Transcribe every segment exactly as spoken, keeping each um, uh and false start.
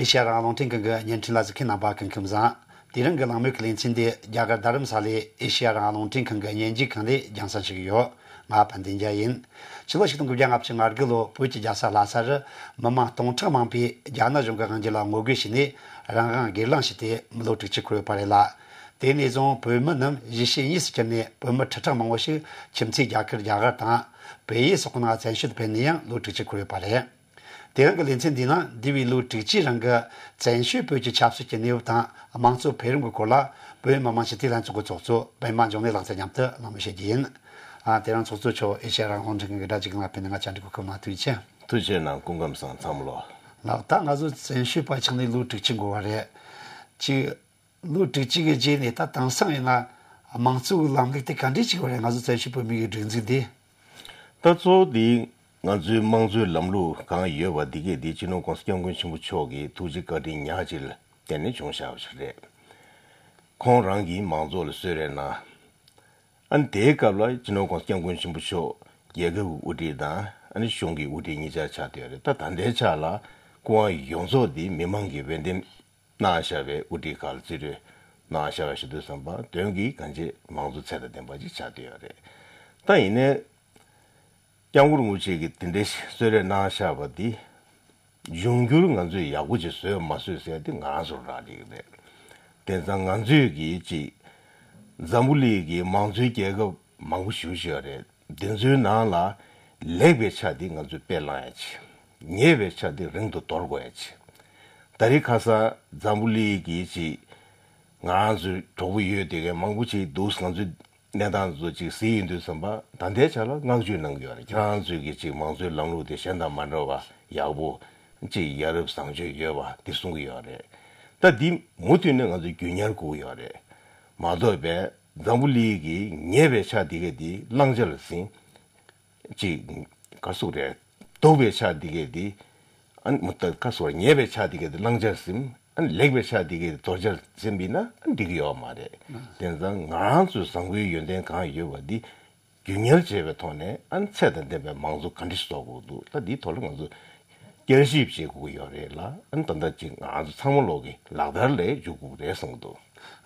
ཨེ་ཤེ་ཡ་རང་དབང་རླུང་འཕྲིན་ཁང་གི་བརྙན་འཕྲིན་ལ་གཟིགས་མཁན་རྣམ་པ་སྐུ་ཁམས་བཟང་། དེ་རིང་གི་གླེང་མོལ་གྱི་ལེ་ཚན་འདི་རྒྱ་གར་རྡ་རམ་ས་ལའི་ཨེ་ཤེ་ཡ་རང་དབང་རླུང་འཕྲིན་ཁང་གི་བརྙན་རྒྱུག་ཁང་ལས་རྒྱང་སྲིང་ཞུས་ཡོད། ང་ཕན་བདེ་འཇགས་ཡིན། ཕྱི་ལོ་ཆིག་སྟོང་དགུ་བརྒྱ་ལྔ་བཅུ་ང་དགུ་ལོ་བོད་ཀྱི་རྒྱལ་ས་ལྷ་སར་མི་མང་སྟོང་ཕྲག་མང་པོས་རྒྱ་ནག་གཞུང་གི་དབང་སྒྱུར་ལ་ངོ་རྒོལ་བྱས་ནས་རང་དབང་སྒེར་ལངས་བྱས་ཏེ་མི་ལོ་དྲུག་ཅུ་འཁོར་ཡོད་པ་རེད་ལ། དེ་ནས་བཟུང་བོད་མི་རྣམས་གཞིས་བྱེས་གཉིས་སུ་གྱུར་ནས་བོད་མི་ཁྲི་ཕྲག་མང་པོ་ཞིག་ཁྱིམ་མཚེས་རྒྱ་གར་རྒྱ་གར་དང་བལ་ཡུལ་སོགས་ཀྱི་ནང་བཙན་བྱོལ་དུ་ཕེབས་ནས་ཡང་ལོ་དྲུག་ཅུ་འཁོར་ཡོད་པ་རེད། དེ་རིང་གི་ལེ་ཚན་འདིའི་ནང་འདས་པའི་ལོ་དྲུག་ཅུའི་རིང་གི་བཙན་བྱོལ་བོད་ཀྱི་ཆབ་སྲིད་ཀྱི་གནས་བབ་དང་དམངས་གཙོ་འཕེལ་རིམ་གྱི་སྐོར་ལ་བོད་མི་མང་སྤྱི་འཐུས་ལྷན་ཚོགས་ཀྱི་ཚོགས་གཙོ་པད་མ་འབྱུང་གནས་ལགས་དང་མཉམ་དུ་གླེང་མོལ་བྱེད་རྒྱུ་ཡིན། ཨ། དེ་རིང་ཚོགས་གཙོ་མཆོག་ཨེ་ཤེ་ཡ་རང་དབང་རླུང་འཕྲིན་ཁང་གི་སྒྲ་ཇུས་ཁང་ལ་ཕེབས་ནས་ང་བཅར་འདྲི་གོ་སྐབས་གནང་བ་ཐུགས་རྗེ་ཆེ། ཐུགས་རྗེ་གནང་། སྐུ་ཁམས་བཟང་། འཚམས་ལོ། ལགས། ད་ང་ཚོ་བཙན་བྱོལ་བ་ཆགས་ནས་ལོ་དྲུག་ཅུ་འགོར་བ་རེད། ཅིག་ལོ་དྲུག་ཅུ་གི་རྗེས་ནས་ད་དེང་སང་ཡིན་ན་དམངས་གཙོའི་ལམ་ལུགས་དེ་ག་འདྲས་ཅིག་ཡོད་རེད། ང་ཚོ་བཙན་བྱོལ་བོད་མིའི་སྒྲིག་འཛུགས་འདི། ད་གཙོ་བོ་དེ་ང་ཚོའི་དམངས་གཙོའི་ལམ་ལུགས་གང་ཡོད་པ་འདི་གས་དེ་སྤྱི་ནོར་༸གོང་ས་༸སྐྱབས་མགོན་ཆེན་པོ་མཆོག་གི་ཐུགས་རྗེ་བཀའ་དྲིན་ཉག་གཅིག་ལ་བརྟེན་ནས་བྱུང་བཞག་པ་ཞིག་རེད། ཁོང་རང་གིས་མང་ཚོགས་ལ་གསོལ་རས་གནང་། ཨ་ནི་དེའི་སྐབས་ལ་སྤྱི་ནོར་༸གོང་ས་༸སྐྱབས་མགོན་ཆེན་པོ་མཆོག་རྒྱལ་ཁབ་ཀྱི་དབུ་ཁྲིད་དང་ཨ་ནི་གཞུང་གི་དབུ་ཁྲིད་གཉིས་ཆར་ཆགས་བསྡད་ཡོད་རེད། ད་ད་ལྟའི་ཆ་ལ་སྐུ་དབང་ཡོངས་རྫོགས་དེ་མི་མང་གིས་འོས་འདེམས་གནང་བཞག་པའི་དབུ་ཁྲིད་ཁག་ལ་རྩིས་སྤྲོད་གནང་བཞག་པ་ཞིག་འདུག་བསམ་པ་དོན་གྱིས་གང་ཅི་མང་གཙོ་ཚད་དང་ལྡན་པ་ཅིག་ཆགས་བསྡད་ཡོད་རེད། ད་ཡིན་ནའི་སྐྱབས་མགོན་རིན་པོ་ཆེ་གིས་དེ་འདྲའི་གསོལ་རས་གནང་བཞག་པ་འདི་འབྱུང་འགྱུར་ང་ཚོས་ཡག་པོ་ཅིག་བཟོས་མ་བཟོས་ཟེར་དེ་ང་རང་ཚོར་རག་ལས་ཀྱི་རེད། དེ་ཙང་ང་ཚོས་ཀྱིས་ཅིག་འཛམ་བུ་གླིང་གི་མང་གཙོའི་རྒྱལ་ཁབ་མང་པོ་ཞིག་ཡོད་རེད། དེ་ཚོའི་ནང་ལ་ལེགས་པའི་ཆ་དེ་ང་ཚོས་དཔེ་བླངས་ཡ་ཆེ། ཉེས་པའི་ཆ་དེ་རིང་དུ་དོར་དགོས་ཡ་ཆེ། ད་རེས་ཁ་སང་འཛམ་བུ་གླིང་གི་ཅིག་ང་རང་ཚོའི་གྲོགས་པོ་ཡོད་དེ་གའི་མང་པོ་ཅིག་འདུག་ང་ཚོའི་གནས་སྟངས་ཚོ་ཅིག་གཟིགས་ཡོང་དུས་ཙམ་པ་ད་ལྟའི་ཆ་ལ་བསྔགས་བརྗོད་གནང་གི་ཡོད་རེད། ཁྱེད་རང་ཚོའི་གི་ཅིག་མང་གཙོའི་ལམ་ལུགས་དེ་གཞན་དང་མ་འདྲ་བ་ཡག་པོ་ཅིག་ཡ་རབས་བཟང་སྤྱོད་ཡོད་པ་དེ་གསུང་གི་ཡོད་རེད། ད་འདི་མུ་མཐུད་ནས་ང་ཚོས་རྒྱུན་ཉར་དགོས་ཀྱི་ཡོད་རེད། མ་གཏོགས་པའི་འཛམ་བུ་གླིང་གི་ཉེས་པའི་ཆ་དེ་ག་དེ་བླང་བྱ་ལ་ཟིན། ཅིག་ག་སུ་རེད། སྡུག་པའི་ཆ་འདི་གས་འདི། ཨ་ནི་མུ་མཐུད་ག་སུ་རེད། ཉེས་པའི་ཆ་འདི་གས་འདི་བླང་བྱར་ཟིན། ཨ་ནི་ལེགས་པའི་ཆ་འདི་གས་འདི་དོར་བྱར་ཟིན་པས་ན་ཨ་ནི་འགྲིག་གི་ཡོད་མ་རེད། དེ་ཙང་ང་རང་ཚོའི་བཟང་པོའི་ཡོན་ཏན་གང་ཡོད་པ་འདི་རྒྱུན་ཉར་བྱས་པའི་ཐོག་ནས་ཨ་ནི་ཚད་དང་ལྡན་པའི་མང་གཙོ་ག་འདྲ་ཞིག་བཟོ་དགོས་འདུག་ད་འདིའི་ཐོག་ལ་ང་ཚོ་བསྐྱར་ཞིབ་བྱེད་དགོས་ཀྱི་ཡོད་རེད་ལ། ཨ་ནི་ད་ལྟ་ཅིག་ང་རང་ཚོ་ཚང་མ་ལོག་གི་ལག་བསྟར་ལ་འཇུག་དགོས་རེད་བསམ་གྱི་འདུག་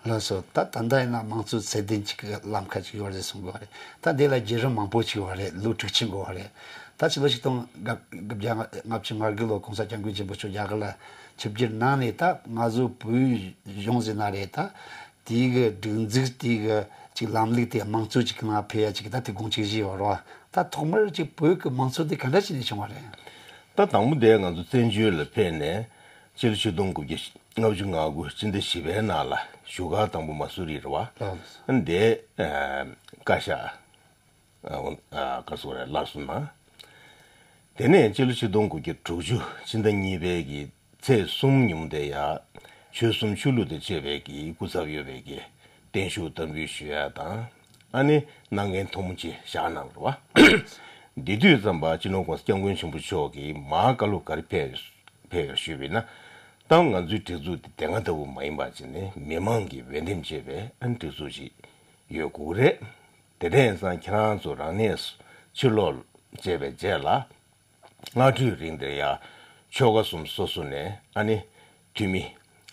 ལགས་སོ། ད་ད་ལྟ་ཡིན་ན་དམངས་གཙོ་ཚད་ལྡན་གཅིག་གི་ལམ་ཁ་ཅིག་ཡོད་རེད་གསུང་གི་ཡོད་རེད། ད་འདི་ལ་བརྒྱུད་རིམ་མང་པོ་ཅིག་ཡོད་རེད། ལོ་དྲུག་ཅུ་འགོར་བ་རེད། ད་ཕྱི་ལོ་ཆིག་སྟོང་དགུ་བརྒྱ་ལྔ་བཅུ་ང་དགུ་ལོ་༸གོང་ས་༸སྐྱབས་མགོན་ཆེན་པོ་མཆོག་རྒྱ་གར་ལ་ཆིབས་བསྒྱུར་གནང་ནས་ད་ང་ཚོ་བོད་གཞུང་ཟེར་ན་རེད། ད་དེའི་གི་སྒྲིག་འཛུགས་དེའི་གི་ཅིག་ལམ་ལུགས་དེ་དམངས་གཙོ་ཅིག་གི་ནང་ཕེབས་ཡ་ཅིག་ད་དེ་དགོངས་གཅིག་བཞེས་ཡོད་རེད་བ། ད་ཐོག་མར་ཅིག་བོད་ཀྱི་དམངས་གཙོ་དེ་ག་འདྲ་བྱས་ནས་བྱུང་བ་རེད། ད་དང་པོ་དེ་ང་ཚོ་བཙན་བྱོལ་ལ་ཕེབས་ནས་སྤྱི་ལོ་ཆིག་སྟོང་དགུ་བརྒྱ་ལྔ་བཅུ་ང་དགུ་སྤྱི་ཟླ་བཞི་པའི་ནང་ལ་བཞུགས་སྒར་དང་པོ་མ་སུ་རི་རེད་བ། ལགས། ཨ་ནི་དེ་ཨ་བཀའ་ཤག་ཨ་ཨ་བཀའ་ཟུར་རེད་སླར་གསོ་གནང་། དེ་ནས་སྤྱི་ལོ་ཆིག་སྟོང་དགུ་བརྒྱ་དྲུག་ཅུ་སྤྱི་ཟླ་གཉིས་པའི་གི་ཚེས་གསུམ་ཉིན་མོ་དེ་ཡ་ཆོལ་གསུམ་ཆོས་ལུགས་དང་བཅས་པའི་གི་སྐུ་ཚབ་ཡོད་པའི་གི་བརྟན་བཞུགས་དམ་འབུལ་ཞུ་ཡ་དང་། ཨ་ནི་གནང་མཁན་ཐུང་མོ་ཅིག་བཞག་གནང་རེད་བ། འདི་དུས་ཙམ་པ་སྤྱི་ནོར་༸གོང་ས་༸སྐྱབས་མགོན་ཆེན་པོ་མཆོག་གིས་མར་བཀའ་སློབ་ག་རེ་ཕེབས་ཕེབས་ཡོད་ཞུས་པ་ཡིན་ན། ད་ང་ཚོའི་སྒྲིག་འཛུགས་འདི་དེ་སྔ་ལྟ་བུ་མ་ཡིན་པ་བྱས་ནས་མི་མང་གིས་འོས་འདེམས་བྱས་པའི་ཨ་ནི་སྒྲིག་འཛུགས་ཤིག་ཡོད་དགོས་རེད། དེ་འདྲ་ཡིན་ཙང་ཁྱེད་རང་ཚོ་རང་ནས་ཕྱིར་ལོག་བྱས་པའི་རྗེས་ལ་སྔ་དྲོའི་རིང་དེར་ཡ་ཆོལ་ཁ་གསུམ་སོ་སོ་ནས་ཨ་ནི་འཐུས་མི་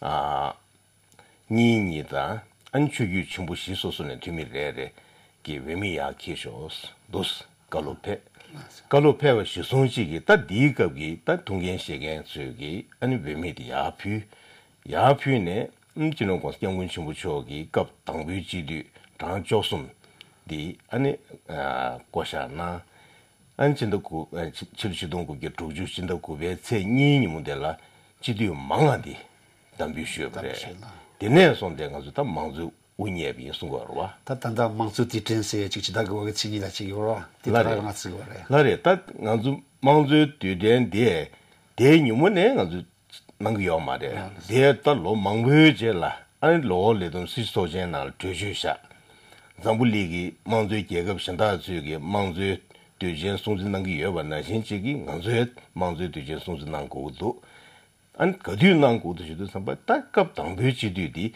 ཨ་གཉིས་གཉིས་དང་ཨ་ནི་ཆོས་བརྒྱུད་ཆེན་པོ་བཞི་སོ་སོ་ནས་འཐུས་མི་རེ་རེ་གི་འོས་མི་ཡར་འཁྱེར་ཤོག་འདུག་བཀའ་སློབ་ཕེབས། བཀའ་སློབ་ཕེབས་པ་གཞིར་བཟུང་གཅིག་གིས་ད་འདིའི་སྐབས་ཀྱི་ད་ཐུགས་འགན་བཞེས་མཁན་ཚོས་ཀྱིས་ཨ་ནི་འོས་མི་དེ་ཡར་ཕུལ། ཡར་ཕུལ་ནས་ཨ་ནི་སྤྱི་ནོར་༸གོང་ས་༸སྐྱབས་མགོན་ཆེན་པོ་མཆོག་གིས་སྐབས་དང་པོའི་སྤྱི་འཐུས་གྲངས་བཅུ་གསུམ་འདི་ཨ་ནི་ཨ་བསྐོ་བཞག་གནང་། ཨ་ནི་སྤྱི་ཟླ་དགུ་ཨ་ཕྱི་ཕྱི་ལོ་ཆིག་སྟོང་དགུ་བརྒྱ་དྲུག་ཅུ་སྤྱི་ཟླ་དགུ་པའི་ཚེས་གཉིས་ཉིན་མོ་དེ་ལ་སྤྱི་འཐུས་མང་ང་འདི་གདམ་འབུལ་ཞུས་པ་རེད། གདམ་འབུལ་ཞུས་ལ། དེ་ནས་བཟུང་སྟེ་ང་ཚོས་ད་མང་གཙོའི་དབུ་བརྙེས་པ་ཡིན་གསུང་གི་ཡོད་རེད་བ། ད་ད་ལྟ་དམངས་གཙོའི་དུས་དྲན་ཟེར་ཡ་ཅིག་ཇི་ལྟར་གི་བ་གི་མཚན་ཉིད་ལ་ཅིག་ཡོད་རེད་བ། དེ་ལ་ད་རེད། རང་ཚིག་ཡོད་རེད། ལ་རེད། ད་ང་ཚོ་དམངས་གཙོའི་དུས་དྲན་དེ་དེའི་ཉིན་མོ་ནས་ང་ཚོས་གནང་གི་ཡོད་མ་རེད། དེ་ལྟར་ལོ་མང་པོའི་རྗེས་ལ་ཨ་ནི་ལོ་འོག་ལས་བསྡོམས་སྲིད་ཚོགས་ཆེན་ནང་ལ་གྲོས་ཆོད་བཞག་འཛམ་བུ་གླིང་གི་དམངས་གཙོའི་རྒྱལ་ཁབ་གཞན་དག་ཚོས་ཀྱི་དམངས་གཙོའི་དུས་ཆེན་སྲུང་བརྩི་གནང་གི་ཡོད་པ་ནང་བཞིན་གཅིག་གིས་ང་ཚོའི་དམངས་གཙོའི་དུས་ཆེན་སྲུང་བརྩི་གནང་དགོས་ཀྱི་འདུག་ཨ་ནི་ག་དུས་གནང་དགོས་འདུག་ཞུ་དུས་ཙམ་པ་ད་སྐབས་དང་པོའི་སྤྱི་འཐུས་འདི་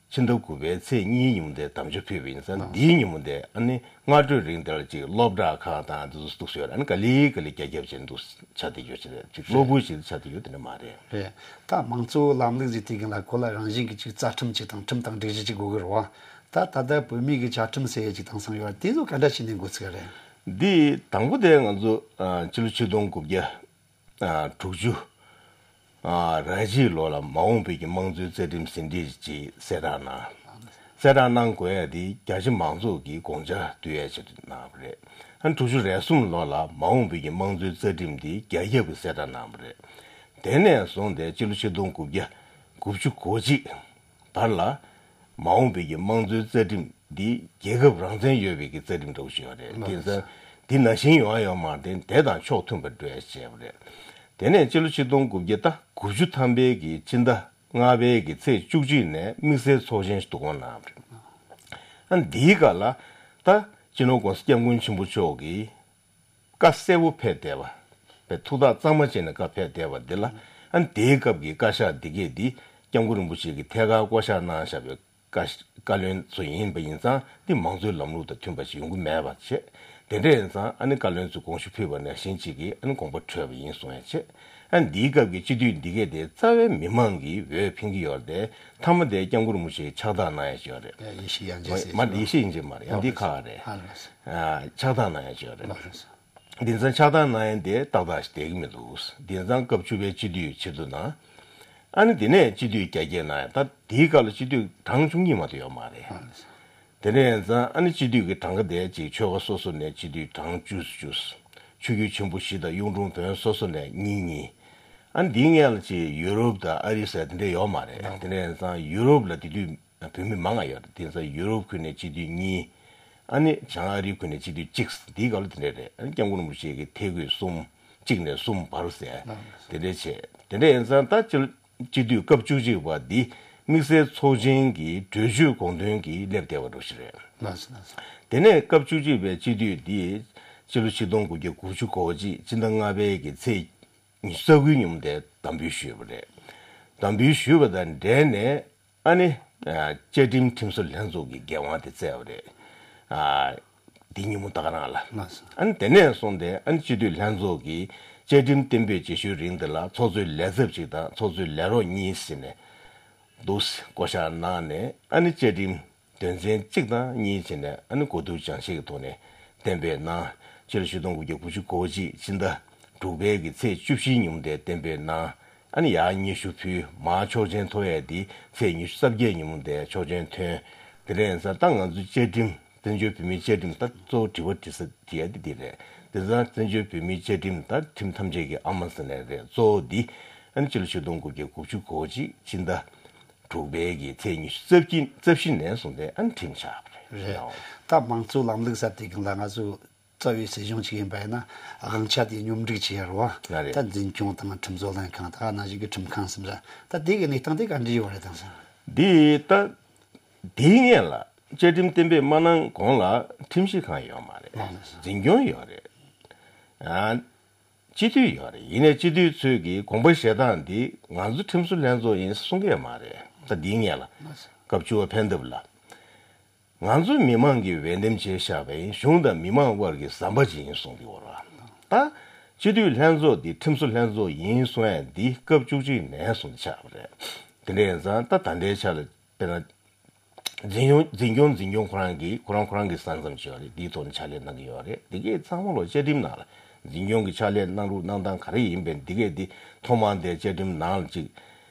ཕྱི་ཟླ་དགུ་པའི་ཚེས་གཉིས་ཉིན་མོ་དེ་དམ་བཅའ་ཕུལ་བ་ཡིན་ཙང་། ཨ། འདིའི་ཉིན་མོ་དེ་ཨ་ནི་སྔ་དྲོའི་རིང་དེ་ལ་ཅིག་སློབ་གྲྭ་ཁག་དང་དེ་ཚོ་འདུག་སེ་ཡོད་རེད། ཨ་ནི་ག་ལེ་ག་ལེ་རྒྱ་ཁྱབ་ཅིག་འདུག་ཆགས་བསྡད་ཡོད་ཅིག་རེད། ཅིག་གློ་བུར་ཞིག་ཆགས་བསྡད་ཡོད་དེ་འདྲ་མ་རེད། རེད། ད་དམངས་གཙོའི་ལམ་ལུགས་ཟེར་དུས་སྒང་ལ་ཁོ་ལ་རང་བཞིན་གྱི་ཅིག་རྩ་ཁྲིམས་ཅིག་དང་ཁྲིམས་དང་སྒྲིག་གཞི་ཅིག་དགོས་ཀྱི་རེད་བ། ད་ད་ལྟ་བོད་མིའི་གི་བཅའ་ཁྲིམས་ཟེར་ཡ་ཅིག་དེང་སང་ཡོད་རེད། དེ་ཚོ་ག་འདྲ་བྱས་ནས་འགོ་ཚུགས་ཡ་རེད། འདི་དང་པོ་དེ་ང་ཚོ་ཨ་ཕྱི་ལོ་ཆིག་སྟོང་དགུ་བརྒྱ་ཨ་དྲུག་ཅུ་ཨ་རེ་གཅིག་ལོ་ལ་མ་འོངས་པའི་གི་དམངས་གཙོའི་རྩ་ཁྲིམས་ཟིན་བྲིས་ཅིག་གསལ་བསྒྲགས་གནང་། གསལ་བསྒྲགས་གནང་དགོས་ཡ་དེ་རྒྱ་ཆེ་མང་ཚོགས་ཀྱི་དགོངས་འཆར་བསྡུ་ཡ་ཆེད་དུ་གནང་བ་རེད། ཨ་ནི་དྲུག་ཅུ་རེ་གསུམ་ལོ་ལ་མ་འོངས་པའི་གི་དམངས་གཙོའི་རྩ་ཁྲིམས་དེ་རྒྱ་ཁྱབ་ཀྱིས་གསལ་བསྒྲགས་གནང་བ་རེད། དེ་ནས་བཟུང་སྟེ་ཕྱི་ལོ་ཆིག་སྟོང་དགུ་བརྒྱ་དགུ་བཅུ་གོ་གཅིག་བར་ལ་མ་འོངས་པའི་གི་དམངས་གཙོའི་རྩ་ཁྲིམས་འདི་རྒྱལ་ཁབ་རང་བཙན་ཡོད་པའི་གི་རྩ་ཁྲིམས་འདྲ་བོ་ཞིག་ཡོད་རེད། དེ་ཙང་འདི་ནང་བཞིན་ཡོང་ཡ་ཡོད་མ་རེད། དེ་དང་ཕྱོགས་མཐུན་པར་འགྲོ་ཡ་བྱས་པ་རེད། དེ་ནས་ཕྱི་ལོ་ཆིག་སྟོང་དགུ་བརྒྱ་དགུ་བཅུ་ཐམ་པའི་གི་ཕྱི་ཟླ་ལྔ་པའི་གི་ཚེས་བཅུ་གཅིག་ནས་དམིགས་བསལ་ཚོགས་ཆེན་ཞིག་བསྡུ་སྐོང་གནང་བ་རེད། ཨ་འདིའི་སྐབས་ལ་ད་སྤྱི་ནོར་༸གོང་ས་༸སྐྱབས་མགོན་ཆེན་པོ་མཆོག་གིས་བཀའ་གསལ་པོ་ཕེབས་བསྡད་པ། པའི་ཐུགས་ཐག་གཙང་མ་བཅད་ནས་བཀའ་ཕེབས་བསྡད་པ་འདི་ལ། ཨ་ནི་དེའི་སྐབས་ཀྱི་བཀའ་ཤག་འདི་གས་འདི་སྐྱབས་མགོན་རིན་པོ་ཆེ་གིས་ཐད་ཀར་བསྐོ་བཞག་གནང་བཞག་པའི་བཀའ་བཀའ་བློན་ཚོ་ཡིན་པ་ཡིན་ཙང་། འདི་མང་གཙོའི་ལམ་ལུགས་དང་མཐུན་པ་ཞིག་ཡོང་གི་མེད་པ་བྱས། དེ་འདྲ་ཡིན་ཙང་ཨ་ནི་བཀའ་བློན་ཚོས་དགོངས་ཞུ་ཕུལ་བ་ནང་བཞིན་ཅིག་གིས་ཨ་ནི་དགོངས་པ་འཁྲོལ་བ་ཡིན་གསུང་ཡ་བྱས། ཨ་ནི་འདིའི་སྐབས་ཀྱི་སྤྱི་འཐུས་འདི་གས་དེ་རྩ་བའི་མི་མང་གིས་འོས་འཕེན་གྱི་ཡོད་རེད་དེ། མཐའ་མ་དེ་སྐྱབས་མགོན་རིན་པོ་ཆེ་གིས་ཕྱག་རྟགས་གནང་ཡ་ཅིག་ཡོད་རེད། ཡེ་ཤེས་དབྱངས་ཅན་ཟེར་མ་ཡེ་ཤེས་དབྱངས་ཅན་མ་རེད། ཡང་འདི་ཁག་རེད། ཕྱག་རྟགས་གནང་ཡ་ཅིག་ཡོད་རེད། འདི་ཚང་ཕྱག་རྟགས་གནང་ཡ་དེ་ཏག་ཏག་ཞིག་བསྡད་ཀྱི་མི་འདུག་འདི་ཚང་སྐབས་བཅུ་པའི་སྤྱི་འཐུས་ཆེད་དུ་གནང་། ཨ་ནི་དེ་ནས་སྤྱི་འཐུས་རྒྱ་སྐྱེད་གནང་ཡ། ད་དེའི་སྐབས་ལ་སྤྱི་འཐུས་གྲངས་བཅུ་གཉིས་མ་གཏོགས་ཡོད་མ་རེད། དེ་འདྲ་ཡིན་ཙང་ཨ་ནི་སྤྱི་འཐུས་ཀྱི་གྲངས་ཀ་དེ་ཅིག་ཆོལ་ཁ་སོ་སོ་ནས་སྤྱི་འཐུས་གྲངས་བཅུ་བཅུ། ཆོས་བརྒྱུད་ཆེན་པོ་བཞི་དང་གཡུང་དྲུང་བོན་སོ་སོ་ནས་གཉིས་གཉིས། ཨ་ནི་འདིའི་སྔོན་ལ་ཅིག་ཡུ་རོབ་དང་ཨ་རི་ཟེར་དེ་འདྲ་ཡོད་མ་རེད། དེ་འདྲ་ཡིན་ཙང་ཡུ་རོབ་ལ་དེ་དུས་བོད་མི་མང་ང་ཡོད་རེད། དེ་ཚོ་ཡུ་རོབ་ཁུལ་ནས་སྤྱི་འཐུས་གཉིས། ཨ་ནི་བྱང་ཨ་རི་ཁུལ་ནས་སྤྱི་འཐུས་གཅིག་འདིའི་སྐབས་ལ་དེ་འདྲ་རེད། ཨ་ནི་སྐྱབས་མགོན་རིན་པོ་ཆེ་གི་ཐད་བསྐོས་གསུམ། གཅིག་ནས་གསུམ་བར་ཟེར། དེ་འདྲ་བྱས། དེ་འདྲ་ཡིན་ཙང་ད་སྤྱི་སྤྱི་འཐུས་སྐབས་བཅུ་གཅིག་པ་འདི་དམིགས་བསལ་ཚོགས་ཆེན་གྱི་གྲོས་ཆོད་དགོངས་དོན་གྱིས་སླེབས་བསྡད་པ་འདྲ་ཞིག་རེད། དེ་ནས་སྐབས་བཅུ་གཅིག་པའི་སྤྱི་འཐུས་འདི་ཕྱི་ལོ་ཆིག་སྟོང་དགུ་བརྒྱ་དགུ་བཅུ་གོ་གཅིག་ཕྱི་ཟླ་ལྔ་པའི་གི་ཚེས་ཉི་ཤུ་རྩ་དགུའི་ཉིན་མོ་དེ་དམ་འབུལ་ཞུས་པ་རེད། དམ་འབུལ་ཞུས་པ་དང་འབྲེལ་ནས། ཨ་ནི་ཨ་བཅའ་ཁྲིམས་ཁྲིམས་བཟོ་ལྷན་ཚོགས་ཀྱི་འགན་དབང་དེ་བསྩལ་བ་རེད། ཨ་འདི་ཉིན་མོ་ད་ག་རང་ལ། ལགས་སོ། ཨ་ནི་དེ་ནས་བཟུང་སྟེ་ཨ་ནི་སྤྱི་འཐུས་ལྷན་ཚོགས་ཀྱིས་བཅའ་ཁྲིམས་གཏན་འབེབས་བྱེད་ཤུལ་རིང་དེ་ལ་ཚོགས་གཙོའི་ལས་ཚབ་གཅིག་དང་ཚོགས་གཙོའི་ལས་རོགས་གཉིས་ཟེར་ནས་འདུག་སེ་བསྐོ་བཞག་གནང་ནས། ཨ་ནི་བཅའ་ཁྲིམས་དོན་ཚན་གཅིག་དང་གཉིས་བྱས་ནས་ཨ་ནི་གོ་བསྡུར་སྦྱང་བཤད་ཀྱི་ཐོག་ནས་གཏན་འབེབས་གནང་། ཕྱི་ལོ་ཆིག་སྟོང་དགུ་བརྒྱ་དགུ་བཅུ་གོ་གཅིག་ཕྱི་ཟླ་དྲུག་པའི་གི་ཚེས་བཅུ་བཞིའི་ཉིན་མོ་དེ་གཏན་འབེབས་གནང་། ཨ་ནི་ཡར་སྙན་ཞུ་ཕུལ། མར་ཆོག་མཆན་ཐོབ་ཡས་དེ་ཚེས་ཉི་ཤུ་རྩ་བརྒྱད་ཉིན་མོ་དེ་ཆོག་མཆན་ཐོན། དེ་འདྲ་ཡིན་ཙང་ད་ང་ཚོའི་བཅའ་ཁྲིམས། བཙན་བྱོལ་བོད་མིའི་བཅའ་ཁྲིམས། ད་གཙོ་བོ་དྲི་བ་དྲི་ས་དྲི་ཡ་དེ་འདི་རེད། དེ་ཙང་བཙན་བྱོལ་བོད་མིའི་བཅའ་ཁྲིམས་ད་ཁྲིམས་ཐམས་ཅད་ཀྱི་ཨ་མ་ཟེར་ནས་རེད། གཙོ་བོ་འདི་ཨ་ནི་ཕྱི་ལོ་ཆིག་སྟོང་དགུ་བརྒྱ་དགུ་བཅུ་གོ་གཅིག་ཕྱི་ཟླ་དྲུག་པའི་གི་ཚེས་ཉི་ཤུ་རྩ་བཞི་རྩ་བཞི་ནས་བཟུང་སྟེ་ཨ་ནི་ཁྲིམས་ཆགས་པ་རེད། རེད། ད་དམངས་གཙོའི་ལམ་ལུགས་ཟེར་དུས་སྒང་ལ་ང་ཚོ་རྩ་བའི་སྲིད་གཞུང་ཅིག་ཡིན་པ་ཡིན་ན་དབང་ཆ་དེ་སྙོམས་སྒྲིག་བྱེད་ཡ་རེད་བ། ལགས་རེད། ད་འཛིན་སྐྱོང་དང་ཁྲིམས་བཟོ་ལྷན་ཁང་དང་ནང་བཞིན་གྱི་ཁྲིམས་ཁང་གསུམ་ར། ད་དེ་གི་གནས་སྟངས་དེ་ག་འདྲ་ཡོད་རེད་དང་ཟེར། འདི་ད་དེའི་སྔོན་ལ་བཅའ་ཁྲིམས་གཏན་འབེབས་མ་གནང་གོང་ལ་ཁྲིམས་ཞིབ་ཁང་ཡོད་མ་རེད། ལགས་རེད། འཛིན་སྐྱོང་ཡོད་རེད། ཨ་སྤྱི་འཐུས་ཡོད་རེད། ཡིན་ནའི་སྤྱི་འཐུས་ཚོས་ཀྱི་དགོངས་པ་བཞེས་སྟངས་འདི་ང་ཚོ་ཁྲིམས་བཟོ་ལྷན་ཚོགས་ཡིན་གསུང་གི་ཡོད་མ་རེད། ད་འདིའི་སྔོན་ལ། ལགས་སོ། སྐབས་བཅུ་པ་ཕན་ཐབས་ལ། ང་ཚོ་མི་མང་གིས་འོས་འདེམས་བྱས་བཞག་པའི་གཞུང་དང་མི་མང་དབར་གྱི་ཟམ་པ་ཅིག་ཡིན་གསུངས་ཏེ་ཡོད་རེད། ད་སྤྱི་འཐུས་ལྷན་ཚོགས་འདི་ཁྲིམས་བཟོ་ལྷན་ཚོགས་ཡིན་གསུང་ཡ་འདི་སྐབས་བཅུ་གཅིག་ནས་བཟུང་ཆགས་པ་རེད། དེ་འདྲ་ཡིན་ཙང་ད་ད་ལྟའི་ཆ་ལ་དཔེར་ན། འཛིན་སྐྱོང་འཛིན་སྐྱོང་འཛིན་སྐྱོང་ཁོ་རང་གིས་ཁོ་རང་ཁོ་རང་གི་ས་མཚམས་ཅིག་ཡོད་རེད། འདིའི་ཐོག་ནས་ཕྱག་ལས་གནང་གི་ཡོད་རེད། འདི་གས་ཚང་མ་ལོ་བཅའ་ཁྲིམས་ནང་ལ་འཛིན་སྐྱོང་གི་ཕྱག་ལས་གནང་རོགས་གནང་སྟངས་ག་རེ་ཡིན་པའི་འདི་གས་འདི་ཐོག་མར་འདི་བཅའ་ཁྲིམས་ནང་ལ་ཅིག་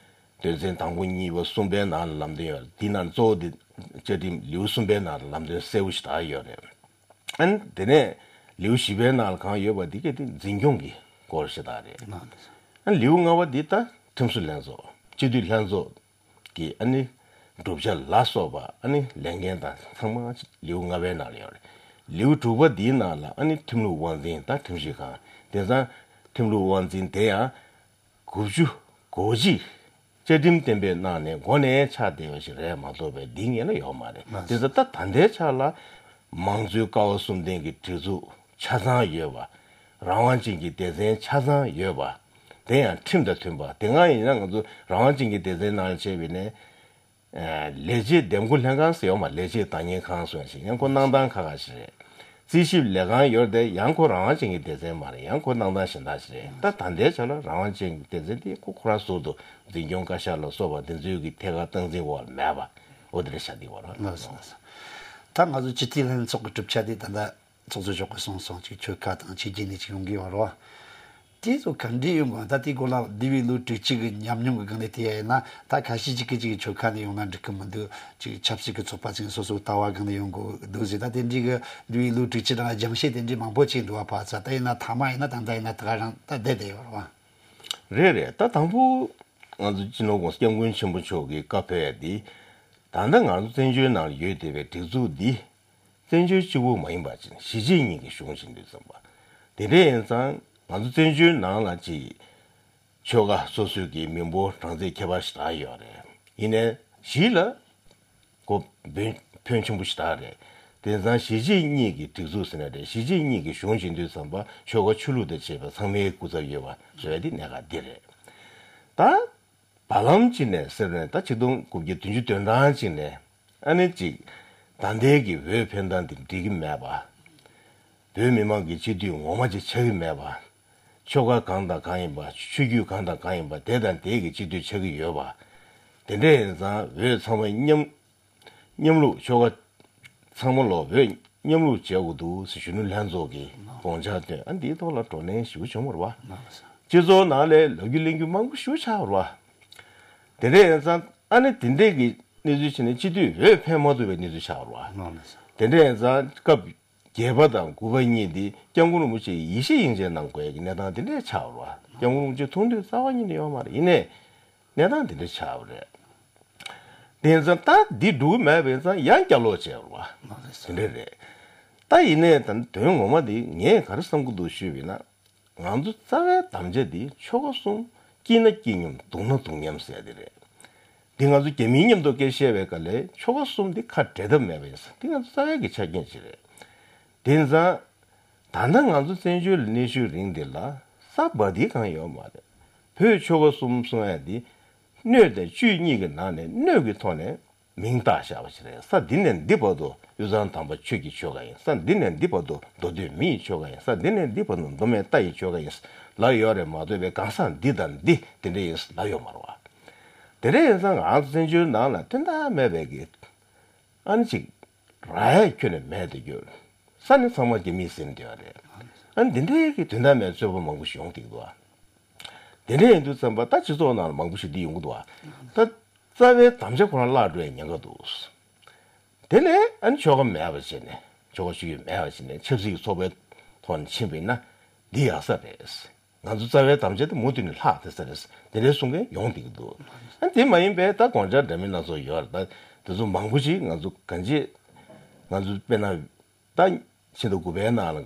དོན་ཚན་དང་པོ་གཉིས་པ་གསུམ་པའི་ནང་ལ་ལམ་སྟོན་ཡོད་རེད། འདི་ནང་གཙོ་བོ་འདི་བཅའ་ཁྲིམས་ལེའུ་གསུམ་པའི་ནང་ལ་ལམ་སྟོན་གསལ་པོ་ཞིག་དག་ཡོད་རེད། ཨ་ནི་དེ་ནས་ལེའུ་བཞི་པའི་ནང་ལ་གང་ཡོད་པ་འདི་གས་འདི་འཛིན་སྐྱོང་གི་སྐོར་ཞིག་དག་རེད། ཨ་ནི་ལེའུ་ལྔ་པ་འདི་ད་ཁྲིམས་བཟོ་ལྷན་ཚོགས་སྤྱི་འཐུས་ལྷན་ཚོགས་ཀྱི་ཨ་ནི་གྲུབ་ཆ་ལ་སོགས་པ་ཨ་ནི་ལས་འགན་དང་ཚང་མ་ལེའུ་ལྔ་པའི་ནང་ལ་ཡོད་རེད། ལེའུ་དྲུག་པ་འདིའི་ནང་ལ་ཨ་ནི་ཁྲིམས་ལུགས་དབང་འཛིན་དང་ཁྲིམས་ཞིབ་ཁང་། དེང་སང་ཁྲིམས་ལུགས་དབང་འཛིན་དེ་ཡང་དགུ་བཅུ་གོ་གཅིག་བཅའ་ཁྲིམས་གཏན་འབེབས་གནང་ནས་འགོ་ནས་ཆགས་བསྡད་པ་ཞིག་རེད་མ་གཏོགས་པའི་འདིའི་སྔོན་ལ་ཡོད་མ་རེད། དེ་ཚོ་ད་ད་ལྟའི་ཆ་ལ་མང་གཙོའི་ཀ་བ་གསུམ་ལྡན་གྱི་སྒྲིག་འཛུགས་ཆ་ཚང་ཡོད་པ། རང་དབང་ཅན་གྱི་སྡེ་ཚན་ཆ་ཚང་ཡོད་པ། དེ་ཡང་ཁྲིམས་དང་མཐུན་པ། དེ་སྔ་ཡིན་ན་ང་ཚོ་རང་དབང་ཅན་གྱི་སྡེ་ཚན་ནང་ལ་བྱས་པ་ཡིན་ན། ལས་བྱེད་འདེམས་བསྐོ་ལྷན་ཁང་ཟེར་ཡོད་མ། ལས་བྱེད་བདག་གཉེར་ཁང་ཟེར་ཞིག་ཡང་ཁོ་གནང་སྟངས་ཁག་ཁག་ཞིག་རེད། རྩིས་ཞིབ་ལས་ཁང་ཡོད་རེད་དེ་ཡང་ཁོ་རང་དབང་ཅན་གྱི་སྡེ་ཚན་མ་རེད། ཡང་ཁོ་གནང་སྟངས་གཞན་དག་ཞིག་རེད། ད་ད་ལྟའི་ཆ་ལ་རང་དབང་ཅན་གྱི་སྡེ་ཚན་དེ་ཁོ་ཁོ་རང་ཟུར་དུ་འཛིན་སྐྱོང་བཀའ་ཤག་ལ་སོགས་པ་དེ་ཚོའི་གི་ཐད་ཀར་སྟངས་འཛིན་འོག་ལ་མེད་པ་འོ་དེ་རེད་ཤག་འདི་བར་ལགས་སོ། ལགས་སོ། ད་ང་ཚོ་སྤྱི་འཐུས་ལྷན་ཚོགས་ཀྱི་གྲུབ་ཆ་དེ་ད་ལྟ་ཚོགས་གཙོ་མཆོག་གིས་གསུངས་སོང་། ཅིག་ཆོལ་ཁ་དང་ཕྱི་རྒྱལ་ནས་ཅིག་ཡོང་གི་ཡོད་རེད་བ། དེ་ཚོ་ག་འདྲས་ཡོང་དགོས། ད་དེའི་སྐོར་ལ་འདས་པའི་ལོ་དྲུག་ཅུ་གི་ཉམས་མྱོང་གི་སྒང་ནས་བལྟས་ཡ་ཡིན་ན། ད་ཁ་ཤས་ཅིག་གིས་ཅིག་ཆོལ་ཁ་ནས་ཡོང་ན་འགྲིག་གི་མི་འདུག་ཅིག་ཆབ་སྲིད་ཀྱི་ཚོགས་པ་ཅིག་སོ་སོའི་ལྟ་བ་སྒང་ནས་ཡོང་དགོས་འདུག་ཟེར། ད་དེ་འདྲའི་གི་འདས་པའི་ལོ་དྲུག་ཅུ་རིང་སྦྱང་བཤད་དེ་འདྲའི་མང་པོ་ཅིག་འདུག་བ། ཕར་ཚུར་ད་ཡིན་ན་མཐའ་མ་ཡིན་ན་ད་ལྟ་ཡིན་ན་ད་ག་རང་ད་བསྡད་བསྡད་ཡོད་རེད་བ། རེད་རེད། ད་དང་པོ་ང་ཚོ་སྤྱི་ནོར་༸གོང་ས་༸སྐྱབས་མགོན་ཆེན་པོ་མཆོག་གིས་བཀའ་ཕེབས་ཡ་འདི། ད་ལྟ་ང་ཚོ་བཙན་བྱོལ་ནང་ལ་ཡོད་བསྡད་པའི་སྒྲིག་འཛུགས་འདི། བཙན་བྱོལ་གཅིག་པུ་མ་ཡིན་པ་ཅིག་གཞིས་བྱེས་གཉིས་ཀྱི་གཞུང་ཞིག་འདུག་བསམ་པ། དེ་འདྲ་ཡིན་ཙང་ང་ཚོ་བཙན་བྱོལ་ནང་ལ་ཅིག་ཆོལ་ཁ་སོ་སོའི་གི་མི་འབོར་གྲངས་ཚད་ཁྱད་པར་ཞེ་དྲག་ཡོད་རེད། ཡིན་ནའི་གཞིས་ལ་གོ་ཕོན་ཕོན་ཆེན་པོ་ཞེ་དྲག་རེད། དེང་སང་གཞིས་བྱེས་གཉིས་ཀྱི་སྒྲིག་འཛུགས་ཟེར་ན་རེད། གཞིས་བྱེས་གཉིས་ཀྱི་གཞུང་ཞིག་འདུག་བསམ་པ་ཆོལ་ཁ་ཆོས་ལུགས་དང་བཅས་པ་ཚང་མའི་སྐུ་ཚབ་ཡོད་པ་བཟོ་ཡ་དེ་གནད་འགག་འདི་རེད། ད། བར་ལམ་གཅིག་ནས་ཟེར་ནས་ད་ཆིག་སྟོང་དགུ་བརྒྱ་བདུན་ཅུ་དོན་གྲངས་གཅིག་ནས་ཨ་ནི་གཅིག་ད་ལྟའི་གི་འོས་འཕེན་སྟངས་འདི་འགྲིག་གི་མེད་པ། བོད་མི་མང་གི་སྤྱི་འཐུས་ངོ་མ་ཅིག་ཆགས་ཀྱི་མེད་པ། ཆོལ་ཁ་གང་དང་གང་ཡིན་པ། ཆོས་བརྒྱུད་གང་དང་གང་ཡིན་པ་དེ་དང་དེའི་གི་སྤྱི་འཐུས་ཆགས་ཀྱི་ཡོད་པ། དེ་འདྲ་ཡིན་ཙང་འོས་ཚང་མ་མཉམ་མཉམ་ལུགས་ཆོལ་ཁ་ཚང་མ་ལོ་བོད་མཉམ་ལུགས་བྱེད་དགོས་འདུག་ཟེར་གཞོན་ནུ་ལྷན་ཚོགས་ཀྱིས་དགོངས་འཆར་བཏོན། ཨ་འདིའི་ཐོག་ལ་བགྲོ་གླེང་ཞིབ་བྱུང་བ་རེད་བ། སྤྱི་ཚོགས་ནང་ལ་ལབ་རྒྱུ་གླེང་རྒྱུ་མང་པོ་ཞིག་ཆགས་པ་རེད་བ། དེ་འདྲ་ཡིན་ཙང་ཨ་ནི་དེ་འདྲས་ཀྱི་གནས་ཚུལ་བྱས་ནས་སྤྱི་འཐུས་འོས་འཕེན་མ་ཐུབ་པའི་གནས་ཚུལ་ཆགས་པ་རེད་བ། དེ་འདྲ་ཡིན་ཙང་སྐབས་བརྒྱད་པ་དང་དགུ་པ་གཉིས་འདི་སྐྱབས་མགོན་རིན་པོ་ཆེ་ཡིད་ཆེས་ཡིན་ཆེས་གནང་དགོས་ཀྱི་གནས་སྟངས་དེ་འདྲས་ཆགས་པ་རེད་བ། སྐྱབས་མགོན་རིན་པོ་ཆེ་མཐོང་འདོད་རྩ་བ་ཉིད་ནས་ཡོད་མ་རེད། ཡིན་ནའི། གནས་སྟངས་དེ་འདྲ་ཆགས་པ་རེད། དེ་ཡིན་ཙང་ད་འདི་འགྲོ་གི་མེད་པ་ཡིན་ཙང་ཡང་བསྐྱར་ལོག་བྱས་པ་རེད་བ། དེ་འདྲ་རེད། ད་ཡིན་ནའི་ད་དོན་ངོ་མ་དེ་ངས་ག་རེ་བསམ་གྱི་འདུག་ཞུས་པ་ཡིན་ན། ང་ཚོ་རྩ་བའི་དམ་བཅའ་འདི་ཆོལ་ཁ་གསུམ་སྐྱིད་ན་སྐྱིད་མཉམ་སྡུག་ན་སྡུག་མཉམ་ཟེར་དེ་རེད། འདི་ང་ཚོ་རྒྱ་མིའི་མཉམ་དུ་སྐད་བཤད་པའི་སྐབས་ལ་ཆོལ་ཁ་གསུམ་འདི་ཁ་འབྲལ་ཐབས་མེད་པ་ཡིན་ཙང་འདི་ང་ཚོ་རྩ་བའི་གི་ཆ་རྐྱེན་ཅིག་རེད། དེ་ཡིན་ཙང་། ད་ལྟ་ང་ཚོ་བཙན་བྱོལ་ལ་གནས་ཤུལ་རིང་འདི་ལ་ས་བ་དེ་གང་ཡོད་མ་རེད། བོད་ཆོལ་ཁ་གསུམ་གསུང་ཡ་འདི། སྣོད་དང་བཅུད་གཉིས་ཀྱི་ནང་ནས་སྣོད་ཀྱི་ཐོག་ནས་མིང་བཏགས་བཞག་པ་ཞིག་རེད། ས་འདི་ནས་འདི་བར་དུ་དབུས་གཙང་དམ་པ་ཆོས་ཀྱི་ཆོལ་ཁ་ཡིན། ས་འདི་ནས་འདི་བར་དུ་མདོ་སྟོད་མི་ཡི་ཆོལ་ཁ་ཡིན། ས་འདི་ནས་འདི་བར་དུ་མདོ་སྨད་རྟ་ཡི་ཆོལ་ཁ་ཡིན་ལབ་ཡོད་རེད་མ་གཏོགས་པའི་གང་ས་འདི་དང་འདི་དེ་འདྲ་ཡིན་ལབ་ཡོད་མ་རེད་བ། དེ་འདྲ་ཡིན་ཙང་ང་ཚོ་བཙན་བྱོལ་ནང་ལ་དོན་དག་མེད་པའི་གི་ཨ་ནི་ཅིག་ར་ཡ་ཁྱོན་ནས་མེད་དུ་གྱུར། ས་ནི་ཚང་མ་རྒྱ་མིས་ཟིན་བསྡད་ཡོད་རེད། ཨ་ནི་འདི་འདྲའི་གི་དོན་དག་མེད་རྩོད་པ་མང་པོ་ཞིག་ཡོང་གི་འདུག་ཨ། དེ་འདྲ་ཡིན་དུས་ཙམ་པ་ད་སྤྱི་ཚོགས་ནང་ལ་མང་པོ་ཞིག་འདི་ཡོང་གི་འདུག་ཨ། ད་རྩ་བའི་དམ་བཅའ་ཁོ་རང་བརླག་འགྲོ་ཡའི་ཉེན་ཁ་འདུག། དེ་ནས་ཨ་ནི་ཆོལ་ཁ་མེད་པ་བྱས་ནས་ཆོལ་ཁ་ཤུགས་ཡོད་མེད་པ་བྱས་ནས་ཆབ་སྲིད་ཀྱི་ཚོགས་པའི་ཐོག་ནས་ཕྱིན་པ་ཡིན་ན་འདི་ཡག་ས་རེད། ང་ཚོ་རྩ་བའི་དམ་བཅའ་དེ་མུ་མཐུད་ནས་ལྷག་བསྡད་ས་རེད། དེ་འདྲའི་གསུང་མཁན་ཡོང་བསྡད་ཀྱི་འདུག། ཨ་དེ་མ་ཡིན་པའི་ད་དགོངས་འཆར་འདྲ་མིན་སྣ་ཚོགས་ཡོད་རེད། ད་དེ་ཚོ་མང་པོ་ཞིག་ང་ཚོ་གང་ཅི་ང་ཚོ་དཔེར་ན་ད་ཕྱི་ཟླ་དགུ་པའི་ནང་ལ་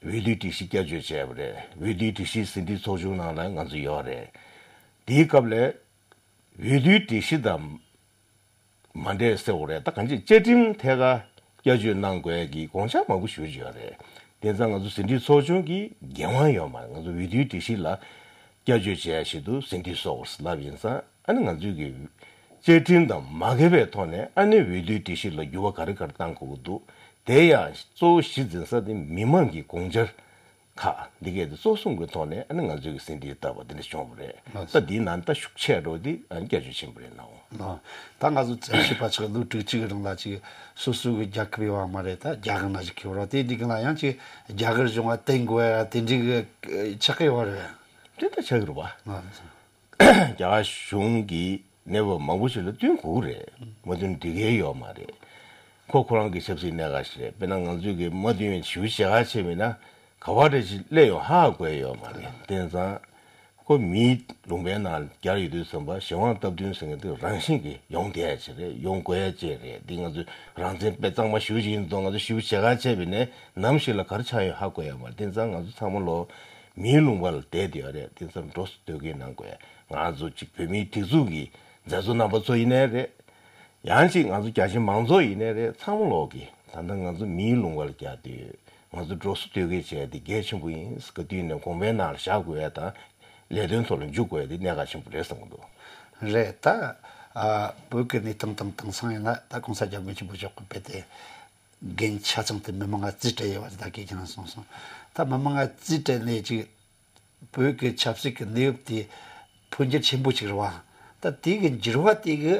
འོས་བསྡུའི་སྒྲིག་གཞི་བསྐྱར་བཅོས་བྱས་པ་རེད། འོས་བསྡུའི་སྒྲིག་གཞི་ཟིན་བྲིས་ཚོགས་ཆུང་ནང་ལ་ང་ཚོ་ཡོད་རེད། དེའི་སྐབས་ལ་འོས་བསྡུའི་སྒྲིག་གཞི་དང་མ་འདྲེས་ཟེར་བ་རེད། ད་གང་ཅི་བཅའ་ཁྲིམས་ཐད་ཀར་བསྐྱར་བཅོས་གནང་དགོས་ཀྱི་དགོངས་འཆར་མང་པོ་ཞུ་གི་ཡོད་རེད། དེ་ཙང་ང་ཚོ་ཟིན་བྲིས་ཚོགས་ཆུང་གི་འགན་དབང་ཡོད་མ་རེད། ང་ཚོ་འོས་བསྡུའི་སྒྲིག་གཞི་ལ་བསྐྱར་བཅོས་བྱེད་ཡ་ཞིག་ཏུ་ཟིན་བྲིས་སོགས་ལབ་ཡིན་ཙང་ཨ་ནི་ང་ཚོའི་གི་བཅའ་ཁྲིམས་དང་མ་འགལ་བའི་ཐོག་ནས་ཨ་ནི་འོས་བསྡུའི་སྒྲིག་གཞི་ལ་འགྱུར་བ་ག་རེ་ག་རེ་གཏང་དགོས་ཀྱི་འདུག། དེ་ཡང་གཙོ་བོ་གཞི་འཛིན་ས་དེ་མི་མང་གི་དགོངས་འཆར་ཁག་འདི་གས་དེ་གཙོ་བཟུང་གི་ཐོག་ནས་ཨ་ནི་ང་ཚོས་ཀྱི་ཟིན་བྲིས་བཏབ་པ་འདི་འདྲ་བྱུང་བ་རེད། ལགས་སོ། ད་འདིའི་ནང་ད་ཤུགས་ཆེ་འགྲོ་འདི་ཨ་ནི་བསྐྱར་བཅོས་ཕྱིན་པ་རེད་ནའོ། ལགས། ད་ང་ཚོ་བཙན་བྱོལ་བ་ཆགས་ལོ་དྲུག་ཅུ་གི་རིང་ལ་ཅིག་སོ་སོ་གི་རྒྱལ་ཁབ་ཡོད་བ་མ་རེད། ད་རྒྱ་གར་ན་ཞིག་ཁེལ་བ་རེད། དེ་འདི་གི་ལ་ཡང་ཅིག་རྒྱ་གར་གཞུང་ལ་བརྟེན་དགོས་ཡ་དེ་འདྲི་གི་ཆགས་ཀྱི་ཡོད་རེད། དེ་ད་ཆགས་ཀྱི་རེད་བ། ལགས་སོ། རྒྱ་གར་གཞུང་གིས་གནས་བབ་མང་པོ་ཞིག་ལ་བསྟུན་དགོས་རེད། མ་བསྟུན་འགྲིག་གི་ཡོད་མ་རེད། ཁོ་ཁོ་རང་གི་ཆབ་སྲིད་གནད་འགག་ཞིག་རེད། དཔེར་ན་ང་ཚོས་གི་མ་བསྟུན་ཞུ་བྱེད་ག་བྱས་མིན་ན་ག་བ་རེ་ཞིག་སླེབས་ཡོང་ཧ་གོ་ཡ་ཡོད་མ་རེད། དེ་ཙང་ཁོ་མིའི་ལུང་པའི་ནང་རྒྱལ་ཡོད་དུས་ཙམ་པ་གཞན་དབང་སྟབས་བསྟུན་ཟེར་མཁན་དེ་རང་བཞིན་གྱིས་ཡོང་བསྡད་ཡ་ཅིག་རེད། ཡོང་དགོས་ཡ་ཅིག་རེད། འདི་ང་ཚོས་རང་བཙན་དཔེ་གཙང་མ་ཞུ་བཞིན་འདུག། ང་ཚོ་ཞུ་བྱེད་ག་བྱས་པ་ཡིན་ན་ནམ་ཞིག་ལ་ག་རེ་ཆགས་ཡོང་ཧ་གོ་ཡ་མ་རེད། དེ་ཙང་ང་ཚོ་ཚང་མ་ལོ་མིའི་ལུང་པ་ལ་བསྡད་བསྡད་ཡོད་རེད། དེ་ཙམ་འགྲོ་སོང་སྡོད་མཁན་གནང་དགོས་ཡ། ང་ཚོ་གཅིག་བོད་མིའི་སྒྲིག་འཛུགས་ཀྱི་མཛད་གཙོ་རྣམ་པ་ཚོ་ཡིན་ནའི་རེད། ཡང་གཅིག་ང་ཚོ་རྒྱ་ཆེ་མང་ཚོགས་ཡིན་ནའི་རེད། ཚང་མ་ལོག་གི་ད་ལྟ་ང་ཚོ་མིའི་ལུང་པ་ལ་རྒྱག་དུས་ང་ཚོ་འགྲོ་སོང་སྡོད་མཁན་བྱས་ཏེ་གལ་ཆེན་པོ་ཡིན། ག་དུས་ནས་གོང་འཕེལ་ནང་ལ་བཞག་དགོས་ཡ་དང་ལས་དོན་ཐོག་ལ་འཇུག་དགོས་ཡ་དེ་གནད་འགག་ཆེན་པོ་རེད་བསམ་གྱི་འདུག། རེད། ད་ ཨ། བོད་ཀྱི་གནས་སྟངས་དང་དེང་སང་ཡིན་ན་ད་གོང་ས་སྐྱབས་མགོན་ཆེན་པོ་མཆོག་གིས་རྦད་དེ་འགན་ཆ་ཚང་དེ་མི་མང་ང་རྩིས་སྤྲད་ཡོད་པ་དེ་ད་གིན་ཁྱེད་རང་གསུངས་སོང་། ད་མི་མང་ང་རྩིས་སྤྲད་ནས་ཅིག་བོད་ཀྱི་ཆབ་སྲིད་ཀྱི་གནས་བབ་དེ་འཕོ་འགྱུར་ཆེན་པོ་ཅིག་རེད་བ། ད་དེ་གི་འགྱུར་བ་དེ་གི་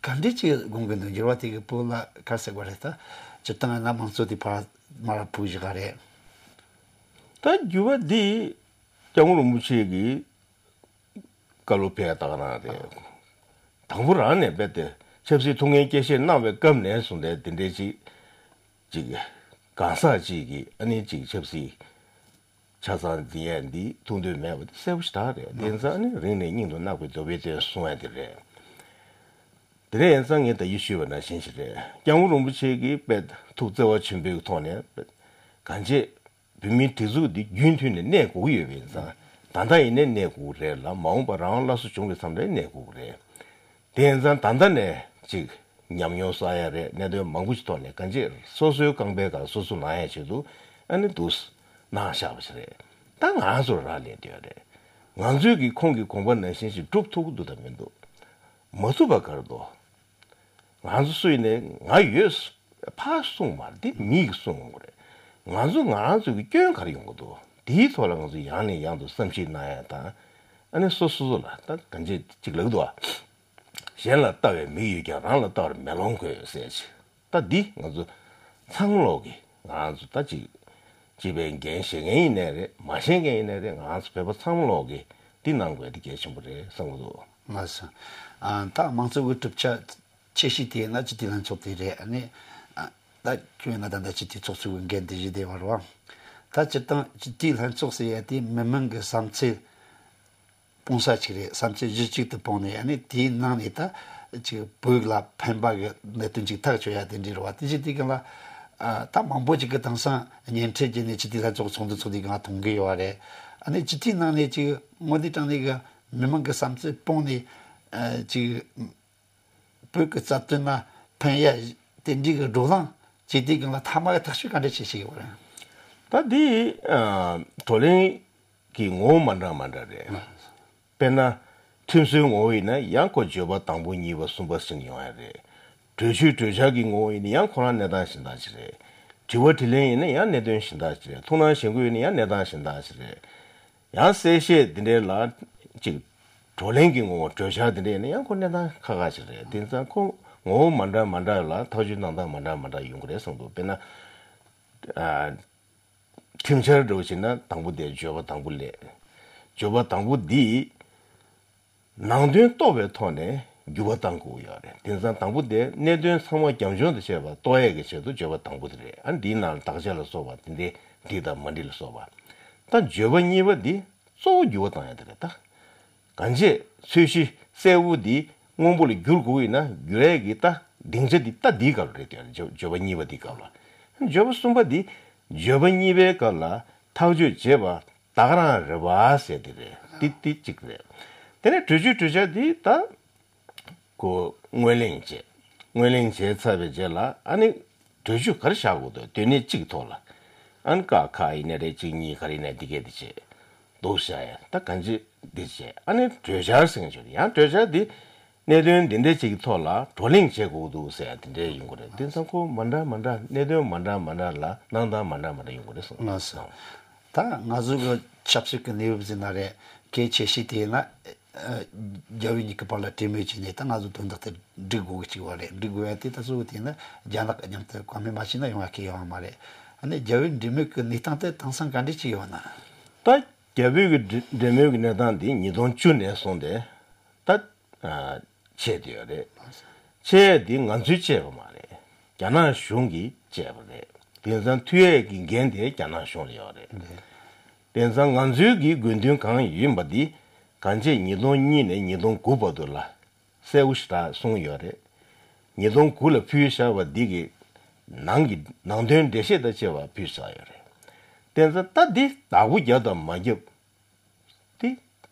ག་འདྲས་ཅིག་དགོངས་ཀྱི་འདུག་འགྱུར་བ་དེ་གི་བོད་ལ་ག་རེ་ཟེར་དགོས་རེད། ད་སྤྱིར་བཏང་ཡིན་ན་དམངས་གཙོ་དེ་ཕར་མར་འཕོ་བཞག་ག་རེད། ད་འགྱུར་བ་འདི་སྐྱབས་མགོན་རིན་པོ་ཆེ་གིས་བཀའ་སློབ་ཕེབས་ད་ག་རང་རེད། དང་པོ་རང་ནས་རྦད་དེ་ཆབ་སྲིད་ཐུགས་འགན་སྐྱེད་བཞེས་གནང་བའི་སྐབས་ནས་བཟུང་སྟེ་དེ་འདྲའི་ཅིག་ཅིག་གང་ཟག་ཅིག་གིས་ཨ་ནི་ཅིག་ཆབ་སྲིད་ཆ་ཚང་འཛིན་ཡས་འདི་ཐུགས་འདོད་མེད་པ་དེ་གསལ་པོ་ཞེ་དྲག་རེད། དེ་ཙང་ཨ་ནི་རིང་ནས་སྙིང་དུ་བརྣག་པའི་འདོད་པའི་དོན་གསུང་ཡ་དེ་རེད། དེ་ནས་ཡིན་ཙང་ངས་ད་ཡིད་ཞུས་པ་ནང་བཞིན་ཞིག་རེད། སྐྱབས་མགོན་རིན་པོ་ཆེ་གིས་རྦད་ཐུགས་བརྩེ་བ་ཆེན་པོའི་ཐོག་ནས་གང་བྱས་བོད་མིའི་སྒྲིག་འཛུགས་འདི་རྒྱུན་མཐུད་ནས་གནས་དགོས་ཀྱི་ཡོད་པ་ཡིན་ཙང་ད་ལྟ་ཡིན་ནའི་གནས་དགོས་ཀྱི་རེད་ལ། མ་འོངས་པ་རང་དབང་སླར་གསོ་བྱུང་བའི་མཚམས་ལ་གནས་དགོས་ཀྱི་རེད། དེ་ཡིན་ཙང་ད་ལྟ་ནས་ཅིག་ཉམས་མྱོང་བསགས་ཡ་རེད། གནད་དོན་མང་པོ་ཞིག་ཐོག་ནས་གང་ཅི་སོ་སོའི་རྐང་པའི་སྒང་སོ་སོ་ལངས་ཡ་ཆེད་དུ་ཨ་ནི་འདུག་གནང་བཞག་པ་ཞིག་རེད། ད་ང་ཚོར་རག་ལས་བསྡད་ཡོད་རེད། ང་ཚོས་ཀྱི་ཁོང་གི་དགོངས་པ་ནང་བཞིན་ཞིག་སྒྲུབ་ཐུབ་ཀྱི་འདུག་དང་མི་འདུག་མ་ཐུབ་པ་ག་རེ་འདུག་ང་ཚོ་སུ་ཡིན་ནའི་ང་ཡོད་ཕར་གསུངས་མ་རེད། དེ་མི་གིས་གསུངས་ཡོང་གི་རེད། ང་ཚོ་ང་རང་ཚོ་གི་སྐྱོན་ག་རེ་ཡོང་གི་འདུག་དེའི་ཐོག་ལ་ང་ཚོ་ཡང་ནས་ཡང་དུ་བསམ་གཞིག་གནང་ཡ་དང་། ཨ་ནི་སོ་སོ་སོ་ལ་ད་གང་ཅི་ཅིག་ལབ་ཀྱི་འདུག་ཨ། གཞན་ལ་ལྟ་བའི་མིག་ཡོད་ཀྱང་རང་ལ་ལྟ་བར་མེ་ལོང་དགོས་ཟེར་ཅིག་ད་འདི་ང་ཚོ་ཚང་མ་ལོག་གི་ང་ཚོ་ད་ཅིག་སྤྱི་པའི་འགན་བཞེས་མཁན་ཡིན་ནའི་རེད། མ་བཞེས་མཁན་ཡིན་ནའི་རེད། ང་ཚོ་བོད་པ་ཚང་མ་ལོག་གི་འདི་གནང་དགོས་འདི་གལ་ཆེན་པོ་རེད་བསམ་གྱི་འདུག་ལགས་སོ། ཨ། ད་དམངས་གཙོ་གི་གྲུབ་ཆ་ཆེ་ཤོས་དེ་ཡིན་ན་སྤྱི་འཐུས་ལྷན་ཚོགས་དེ་རེད། ཨ་ནི། ཨ། ད་ཁྱོད་ཡིན་ན་ད་ལྟ་སྤྱི་འཐུས་ཚོགས་གཙོ་གི་འགན་དེ་བཞེས་བསྡད་པ་རེད་བ། ད་སྤྱིར་བཏང་སྤྱི་འཐུས་ལྷན་ཚོགས་ཟེར་ཡ་དེ་མི་མང་གི་བསམ་ཚུལ་སྤུངས་ས་ཅིག་རེད། བསམ་ཚུལ་གཞི་གཅིག་ཏུ་སྤུངས་ནས། ཨ་ནི་དེའི་ནང་ནས་ད་ཅིག་བོད་ལ་ཕན་པ་གི་གནད་དོན་ཅིག་ཐག་གཅོད་ཡ་དེ་འདྲ་རེད་བ། དེ་བཞིན་དེ་གང་ལ། ཨ། ད་མང་པོ་ཅིག་གིས་དེང་སང་བརྙན་འཕྲིན་བརྒྱུད་ནས་སྤྱི་འཐུས་ལྷན་ཚོགས་ཚོགས་འདུ་ཚོགས་དུས་གང་མཐོང་གི་ཡོད་རེད། ཨ་ནི་སྤྱི་འཐུས་ནང་ནས་ཅིག་དངོས་གནས་དྲང་གནས་གི་མི་མང་གི་བསམ་ཚུལ་སྤུངས་ནས། ཨ། ཅིག་བོད་ཀྱི་རྩ་དོན་ལ་ཕན་ཡ་དེ་འདྲའི་གི་བགྲོ་གླེང་བྱེད་དུས་གང་ལ་མཐའ་མ་གི་ཐག་གཅོད་ག་འདྲ་བྱེད་ཤེས་ཡོད་རེད། ད་འདི། ཨ། བགྲོ་གླེང་གི་ངོ་བོ་མ་འདྲ་མ་འདྲ་རེད། དཔེར་ན། ཁྲིམས་སྲོལ་ངོ་བོ་ཡིན་ན་ཡང་ཁོ་བརྗོད་པ་དང་པོ་གཉིས་པ་གསུམ་པ་ཟེར་ཡོང་ཡ་རེད། གྲོས་ཆོད་གྲོས་འཆར་གྱི་ངོ་བོ་ཡིན་ན་ཡང་ཁོ་རང་གནས་སྟངས་གཞན་དག་ཅིག་རེད། དྲི་བ་དྲིས་ལན་ཡིན་ན་ཡང་གནད་དོན་གཞན་དག་ཅིག་རེད། ཐུགས་སྣང་བྱེད་དགོས་ཡིན་ན་ཡང་གནས་སྟངས་གཞན་དག་ཅིག་རེད། ཡང་གསལ་བཤད་འདི་འདྲའི་ལ་ཅིག་བགྲོ་གླེང་གི་ངོ་བོ་གྲོས་འཆར་འདི་འདྲ་ཡིན་ན་ཡང་ཁོ་གནས་སྟངས་ཁག་ཁག་ཅིག་རེད། དེ་ཙང་ཁོ་ངོ་བོ་མ་འདྲ་མ་འདྲ་ལ་ཐག་གཅོད་གནང་སྟངས་མ་འདྲ་མ་འདྲ་ཡོང་གི་རེད་བསམ་འདུག་དཔེར་ན། ཨ། ཁྲིམས་འཆར་འདྲ་བོ་བྱས་ན་དང་པོ་དེ་བརྗོད་པ་དང་པོ་ལས། བརྗོད་པ་དང་པོ་འདི་ནང་དོན་རྟོགས་པའི་ཐོག་ནས་འགྱུར་བ་གཏང་དགོས་ཡོད་རེད། དེང་སང་དང་པོ་དེ་གནད་དོན་ཚང་མ་རྒྱབ་ལྗོངས་དང་བཅས་པ་རྟོགས་ཡས་ཀྱི་ཆེད་དུ་བརྗོད་པ་དང་པོ་དེ་རེད། ཨ། འདིའི་ནང་ལ་དག་ཆ་ལ་སོགས་པ་དེ་འདྲའི་འགྲིག་དང་མ་འགྲིག་ལ་སོགས་པ། ད་བརྗོད་པ་གཉིས་པ་འདི་གཙོ་བོ་འགྱུར་བ་གཏང་ཡ་དེ་རེད་ད། གང་བྱས་ཚོས་གཞི་གསལ་བོ་འདི་སྔོན་པོ་ལ་བསྒྱུར་དགོས་ཡིན་ན་བསྒྱུར་ཡས་ཀྱི་ད་སྡིངས་ཆ་འདི་ད་འདིའི་སྐབས་ལ་རེད་དེ། བརྗོད་བརྗོད་པ་གཉིས་པ་འདིའི་སྐབས་ལ། བརྗོད་པ་གསུམ་པ་འདི་བརྗོད་པ་གཉིས་པའི་སྐབས་ལ་ཐག་གཅོད་བྱེད་པ་ད་ག་རང་རེད་བ་ཟེར་དེ་རེད། འདི་འདི་གཅིག་རེད། དེ་ནས་གྲོས་ཆོད་གྲོས་འཆར་འདི་ད་ཁོ་ངོས་ལེན་བྱས། ངོས་ལེན་བྱས་ཚར་བའི་རྗེས་ལ་ཨ་ནི་གྲོས་ཆོད་ག་རེ་བཞག་དགོས་འདུག་དོན་གནད་གཅིག་ཐོག་ལ། ཨ་ནི་ཀ་ཁ་ཡིན་ནའི་རེད། གཅིག་གཉིས་ག་རེ་ཡིན་ནའི་འདི་གས་འདི་བྱས། འདུག་བཞག་ཡ་ད་གང་ཅི་འདི་བྱས། ཨ་ནི་གྲོས་འཆར་ཟེར་མཁན་ཅིག་ཡོད་རེད། ཡང་གྲོས་འཆར་འདི་གནད་དོན་འདི་འདྲ་ཅིག་གི་ཐོག་ལ་བགྲོ་གླེང་བྱེད་དགོས་འདུག་ཟེར་ཡ་དེ་འདྲ་ཡོང་གི་རེད། དེང་སང་ཁོ་མ་འདྲ་མ་འདྲ་གནད་དོན་མ་འདྲ་མ་འདྲ་ལ་གནང་སྟངས་མ་འདྲ་མ་འདྲ་ཡོང་གི་རེད་གསུངས། ལགས་སོ། ད་ང་ཚོ་གི་ཆབ་སྲིད་ཀྱི་གནས་བབ་ཟེར་ན་རེད། གལ་ཆེ་ཤོས་དེ་ཡིན་ན། ཨ། རྒྱ་བོད་གཉིས་ཀྱི་བར་ལ་གྲོས་མོལ་བྱས་ནས་ད་ང་ཚོ་དོན་དག་དེ་འགྲིག་དགོས་ཀྱི་ཅིག་ཡོད་རེད། འགྲིག་དགོས་ཡ་དེ་ད་གཙོ་བོ་དེ་ཡིན་ན་རྒྱ་ནག་གི་མཉམ་དུ་བཀའ་མོལ་མ་བྱས་ན་ཡོང་ཡ་གི་ཡོད་མ་རེད། ཨ་ནི་རྒྱ་བོད་འབྲེལ་མོལ་གྱི་གནས་སྟངས་དེ་དེང་སང་ག་འདྲ་ཅིག་ཡོད་ན། ད་རྒྱ་བོད་ཀྱི་འབྲེལ་འབྲེལ་མོལ་གྱི་གནས་སྟངས་དེ་ཉིས་སྟོང་བཅུ་ནས་བཟུང་སྟེ་ད། ཨ། ཆད་དེ་ཡོད་རེད། ཆད་དེ་ང་ཚོས་བཅད་པ་མ་རེད། རྒྱ་ནག་གཞུང་གིས་བཅད་པ་རེད། དེང་སང་མཐུད་ཡས་ཀྱི་འགན་དེ་རྒྱ་ནག་གཞུང་ལ་ཡོད་རེད། དེང་སང་ང་ཚོའི་གི་དགོས་འདུན་གང་ཡིན་པ་འདི་གང་བྱས་ཉིས་སྟོང་གཉིས་ནས་ཉིས་སྟོང་དགུ་བར་དུ་ལ་གསལ་པོ་ཞེ་དྲག་གསུངས་ཡོད་རེད། ཉིས་སྟོང་དགུ་ལ་ཕུལ་བཞག་པ་འདི་གི་ནང་གི་ནང་དོན་འགྲེལ་བཤད་དང་བཅས་པ་ཕུལ་བཞག་ཡོད་རེད། དེང་སང་ད་འདི་བདག་པོ་རྒྱབ་དང་མ་རྒྱབ། དེ་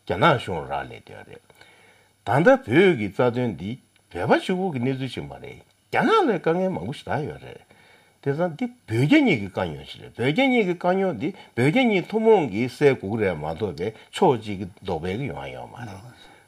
རྒྱ་ནག་གཞུང་རག་ལས་བསྡད་ཡོད་རེད། ད་ལྟ་བོད་ཀྱི་རྩ་དོན་འདི་བོད་པ་གཅིག་པུ་གི་གནས་ཚུལ་ཅིག་མ་རེད། རྒྱ་ནག་ལ་དཀའ་ངལ་མང་པོ་ཞིག་ད་ཡོད་རེད། དེ་ཙང་འདི་བོད་རྒྱ་གཉིས་ཀྱི་དཀའ་རྙོག་ཞིག་རེད། བོད་རྒྱ་གཉིས་ཀྱི་དཀའ་རྙོག་འདི་བོད་རྒྱ་གཉིས་ཐུན་མོང་གིས་སེལ་དགོས་ཀྱི་རེད་མ་གཏོགས་པའི་ཕྱོགས་གཅིག་གི་ལྡོག་པའི་གི་ཡོང་ཡ་ཡོད་མ་རེད།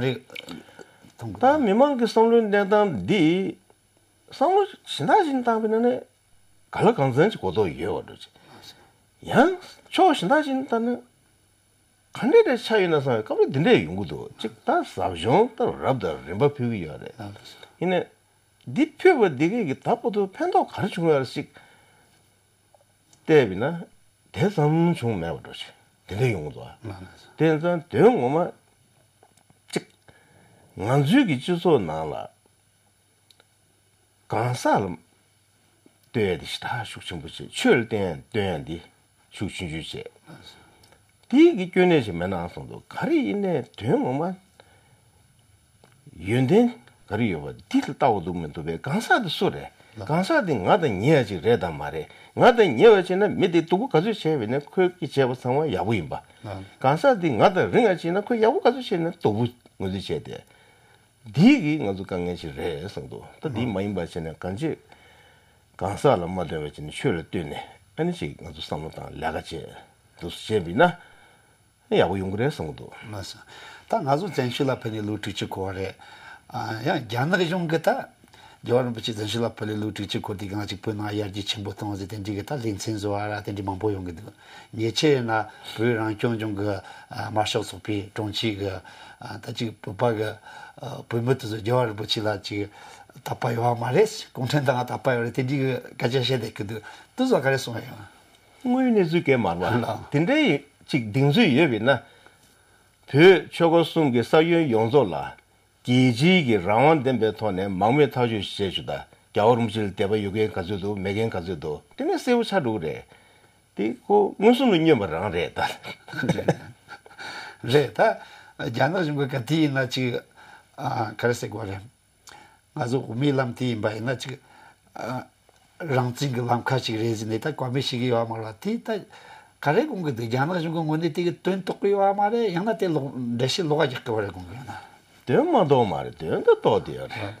ག་འདྲས་མཐོང་གི། ད་མི་མང་གི་བསམ་བློའི་གནས་སྟངས་འདི་བསམ་བློ་གཞན་དག་ཅིག་བཏང་པ་ཡིན་ན་ནི་ག་ལ་གང་འཚམ་ཅིག་གོ་རྟོགས་ཡོད་པ་འདྲ་ཅིག། ཡང་ཕྱོགས་གཞན་དག་ཅིག་བལྟས་ན་ག་འདྲས་འདྲ་ཆགས་ཡོད་ན་བསམ་པའི་སྐབས་རེ་འདི་འདྲས་ཡོང་གི་འདུག། ཅིག་ད་ཟབ་སྦྱོང་ད་རབ་དང་རིམ་པ་ཕུལ་གྱི་ཡོད་རེད། ཡིན་ནའི་འདི་ཕུལ་བ་འདི་གས་ཀྱིས་ད་བར་དུ་ཕན་ཐོགས་ག་རེ་བྱུང་ཡོད་རེད་ཅིག་བལྟས་པ་ཡིན་ན་དེ་ཙམ་བྱུང་མེད་པ་འདྲ་ཅིག་དེ་འདྲས་ཡོང་གི་འདུག། དེ་ཙང་དོན་ངོ་མ་ཅིག་ང་ཚོའི་གི་སྤྱི་ཚོགས་ནང་ལ་གང་ཟག་ལ་བསྟོད་ཡ་དེ་ཞེ་དྲག་ཤུགས་ཆེན་པོ་བྱས། ཆོས་ལ་བསྟོད་ཡ་བསྟོད་ཡ་འདི་ཤུགས་ཆུང་ཆུང་བྱས། དེའི་གི་སྐྱོན་གནས་ཤིག་མེད་ན་གསུངས་འདུག། ག་རེ་ཡིན་ནའི་དོན་ངོ་མ་ཡོན་ཏན་ག་རེ་ཡོད་པ་འདི་ལ་ལྟ་བ་འདུག་མི་འདུག་པས། གང་ཟག་དེ་སུ་རེད། གང་ཟག་དེ་ང་དང་ཉེ་བ་ཅིག་རེད་དམ་མ་རེད། ང་དང་ཉེ་བ་བྱས་ན་མི་དེ་སྡུག་པོ་ག་ཚོད་བྱས་པ་ཡིན་ན་ཁོས་ཀྱི་བྱས་པ་ཚང་མ་ཡག་པོ་ཡིན་པ། གང་ཟག་དེ་ང་དང་རིང་བ་བྱས་ན་ཁོས་ཡག་པོ་ག་ཚོད་བྱས་ན་སྡུག་པོ་ངོས་འཛིན་བྱས་ཏེ། འདི་གིས་ང་ཚོ་དཀའ་ངལ་ཞིག་རེད་བསམ་འདུག། ད་འདི་མ་ཡིན་པ་བྱས་ནས་གང་ཅི་གང་ཟག་ལ་མ་བསྟོད་པ་བྱས་ནས་ཆོས་ལ་བསྟོད་ནས་ཨ་ནི་ཅིག་ང་ཚོ་བསམ་བློ་བཏང་ལས་ཀ་བྱས་འདུག་བྱས་པ་ཡིན་ན་ཡག་པོ་ཡོང་གི་རེད་བསམ་གི་འདུག། མ་སོང་། ད་ང་ཚོ་བཙན་བྱོལ་ལ་ཕེབས་ནས་ལོ་དྲུག་ཅུ་འཁོར་བ་རེད། ཨ་ཡང་རྒྱ་ནག་གཞུང་གིས་ད་རྒྱལ་བ་རིན་པོ་ཆེ་བཙན་བྱོལ་ལ་ཕེབས་ནས་ལོ་དྲུག་ཅུ་འཁོར་དུས་སྒང་ཅིག་བོད་ནང་ཡར་རྒྱས་ཆེན་པོ་བཏང་ཟེར་དེ་འདྲའི་གི་ད་ལེ་ཚན་བཟོ་བ་ར་དེ་འདྲའི་མང་པོ་ཡོང་གི་འདུག། ཉེ་ཆར་ཡིན་ན་བོད་རང་སྐྱོང་ལྗོངས་ཀྱི་ཨ་དམར་ཤོག་ཚོགས་པའི་དྲུང་ཆེ་གི་ཨ་ད་ཅིག་བོད་པ་གི་ཨ་བུད་མེད་དེ་ཚོ་རྒྱལ་བ་རིན་པོ་ཆེ་ལ་ཅིག་དད་པ་ཡོད་པ་མ་རེད། གུང་ཁྲན་ཏང་ལ་དད་པ་ཡོད་རེད། དེ་འདྲའི་གི་སྐད་ཆ་བཤད་བསྡད་ཀྱི་འདུག། དེ་ཚོ་ག་རེ་གསུངས་ཡོད། དངོས་ཡོད་གནས་ཚུལ་གང་མ་རེད་པ། དེ་འདྲའི་ཅིག་གདེང་ཚོད་ཡོད་པ་ཡིན་ན་བོད་ཆོལ་ཁ་གསུམ་གྱི་ས་ཡུལ་ཡོངས་རྫོགས་ལ་རྒྱལ་སྤྱིའི་གི་རང་དབང་ལྡན་པའི་ཐོག་ནས་མང་མོས་ཐག་གཅོད་བྱེད་ཞུ་དང་། རྒྱལ་བ་རིན་པོ་ཆེ་ལ་དད་པ་ཡོད་མཁན་ག་ཚོད་འདུག། མེད་མཁན་ག་ཚོད་འདུག། དེ་ནས་གསལ་པོ་ཆགས་འགྲོ་གི་རེད། དེ་ཁོ་མངོན་སུམ་དུ་བསྙོན་པ་རང་རེད་ད། རེད་ད། རྒྱ་ནག་གཞུང་གི་ག་དུས་ཡིན་ན་ཅིག་ཨ་ག་རེ་ཟེར་དགོས་རེད། ང་ཚོ་དབུ་མའི་ལམ་དེ་ཡིན་པ་ཡིན་ན་ཅིག་ཨ་རང་བཙན་གྱི་ལམ་ཁ་ཅིག་རེད་ཟེར་ནས་ད་བཀའ་མོལ་ཞུ་གི་ཡོད་མ་རེད་པ། དེ་ད་ག་རེ་དགོངས་ཀྱི་འདུག། རྒྱ་ནག་གཞུང་གི་ངོས་ནས་དེ་གི་དོན་རྟོགས་ཀྱི་ཡོད་མ་རེད། ཡང་ན་དེ་ལོག་འགྲེལ་བཤད་ལོགས་ཀ་རྒྱག་གི་ཡོད་རེད་དགོངས་ཀྱི་ཡོད་ན། དོན་མ་རྟོགས་མ་རེད། དོན་ད་རྟོགས་བསྡད་ཡོད་རེད།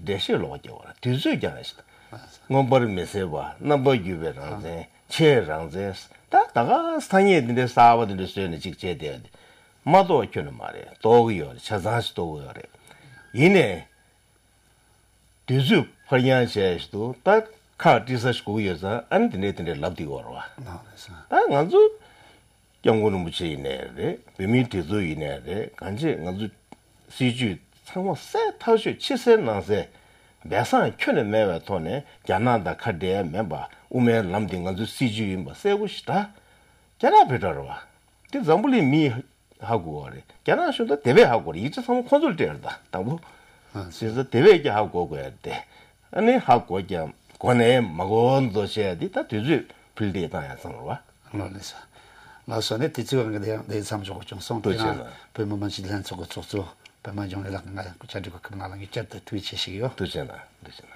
འགྲེལ་བཤད་ལོགས་ཀ་རྒྱག་པ་རེད། དུས་ཚོད་ཀྱང་རེད། མངོན་པར་མི་གསལ་བ། རྣམ་པར་འགྱུར་བའི་རང་བཙན། ཆོས་རང་བཙན། ད་ད་ག་ཐ་སྙད་འདི་འདྲའི་གསར་པ་འདི་འདྲ་བཟོས་ནས་ཅིག་བྱས་བསྡད་ཡོད་དེ། མ་རྟོགས་ཁྱོན་ནས་མ་རེད། རྟོགས་ཀྱི་ཡོད་རེད། ཆ་ཚང་ཞིག་རྟོགས་ཀྱི་ཡོད་རེད། ཡིན་ནའི། དུས་ཚོད་ཕར་འགྱངས་བྱས་ཤིག་ཏུ་ད་ ཁག་དཀྲི་ས་ཞིག་དགོས་ཀྱི་ཡོད་ཙང་ཨ་ནི་དེ་འདྲས་དེ་འདྲས་ལབ་བསྡད་ཀྱི་ཡོད་རེད་བ། ལགས་རེད་ཟེར། ད་ང་ཚོ་སྐྱབས་མགོན་རིན་པོ་ཆེ་ཡིན་ནའི་རེད། བོད་མིའི་སྒྲིག་འཛུགས་ཡིན་ནའི་རེད། གང་ཅི་ང་ཚོ་སྲིད་ཇུས་ཚང་མ་གསལ་ཐག་ཆོད། ཕྱི་གསལ་ནང་གསལ། སྦས་གསང་ཁྱོན་ནས་མེད་པའི་ཐོག་ནས་རྒྱ་ནག་དང་ཁ་འབྲལ་ཡ་མེད་པ། དབུ་མའི་ལམ་འདི་ང་ཚོའི་སྲིད་ཇུས་ཡིན་པ་གསལ་པོ་ཞིག་ད་རྒྱ་ནག་བོད་དྲ་རེད་བ། དེ་འཛམ་བུ་གླིང་མིས་ཧ་གོ་བ་རེད། རྒྱ་ནག་གཞུང་དང་དེ་བས་ཧ་གོ་རེད། ཡིག་ཆ་ཚང་མ་ཁོང་ཚོར་སྤྲད་རེད། ད་དང་པོ། ཨ་ཙི། བྱས་ཙང་དེ་བས་ཀྱང་ཧ་གོ་དགོས་ཡ་རེད་དེ། ཨ་ནི་ཧ་གོ་ཀྱང་གོ་ནས་མ་གོ་མདོག་བྱས་ཏེ་ད་དུས་ཚོད་ཕུལ་བསྡད་བཏང་ཡ་ཙམ་རེད་བ། ལགས་ལགས་སོ། ལགས་སོ་ནི་དུས་ཚོད་གང་གི་དེ་ཡང་དེ་མཚམས་འཇོག་དགོས་བྱུང་སོང་། ཐུགས་རྗེ་ཆེ་གནང་། བོད་མི་མང་སྤྱི་འཐུས་ལྷན་ཚོགས་ཀྱི་ཚོགས་གཙོ་པད་མ་འབྱུང་གནས་ལགས་ཀྱིས་ང་བཅར་འདྲི་གི་སྐབས་ང་ལ་ངས་བསྐྱར་དུ་ཐུགས་རྗེ་ཆེ་ཞུ་གི་ཡོད། ཐུགས་རྗེ་ཆེ་གནང་། ཐུགས་རྗེ་ཆེ་གནང་།